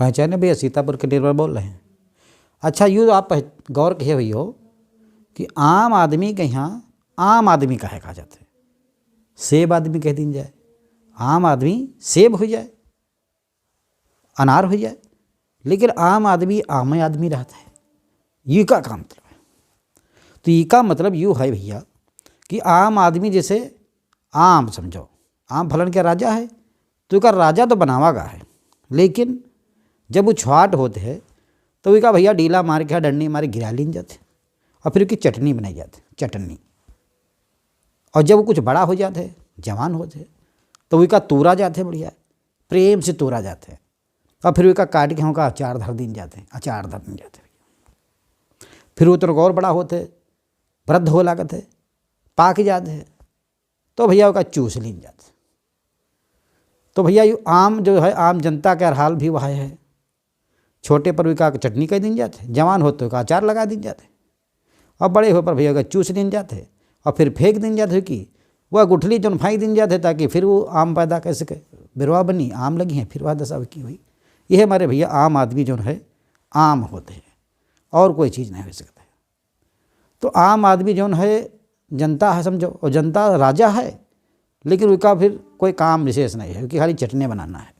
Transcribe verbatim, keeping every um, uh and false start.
पहचाने भैया, सीतापुर के निर्मल बोल रहे हैं। अच्छा, यू आप पह-, गौर कहे भैया कि आम आदमी के यहाँ आम आदमी काहे कहा जाता है? सेब आदमी कह दीन जाए, आम आदमी सेब हो जाए, अनार हो जाए, लेकिन आम आदमी आम आदमी रहता है। ये का काम मतलब है? तो ये का मतलब यू है भैया कि आम आदमी जैसे आम समझो, आम फलन के राजा है, तो एका राजा तो बनावा गा है, लेकिन जब वो छुआट होते है तो एका भैया डीला मार के, डंडी मार के गिरा लीन जाते, और फिर उसकी चटनी बनाई जाती, चटनी। और जब वो कुछ बड़ा हो जाते है, जवान होते है, तो एका तूरा जाते है बढ़िया, प्रेम से तूरा जाते है, और फिर एका काट के हमका अचार धर दीन जाते हैं, अचार धर दीन जाते हैं। फिर वो तो और बड़ा होते, वृद्ध हो लागत है, पाक जाते हैं, तो भैया ओका चूस लीन जाते। तो भैया, यू आम जो है, आम जनता के हाल भी वह है। छोटे पर ओका चटनी कह दीन जाते, जवान हो तो ओका अचार लगा दीन जाते, और बड़े हो पर भैया ओका चूस लीन जाते, और फिर फेंक दीन जाते कि वह गुठली जौन फेंक दीन जाते, ताकि फिर वो आम पैदा कर सके, बिरवा बनी, आम लगी हैं, फिर वह दशा की हुई। यह हमारे भैया आम आदमी जौन है, आम होते हैं, और कोई चीज़ नहीं हो सकता है। तो आम आदमी जौन है, जनता है समझो, और जनता राजा है, लेकिन उसका फिर कोई काम विशेष नहीं है, उसकी खाली चटनी बनाना है।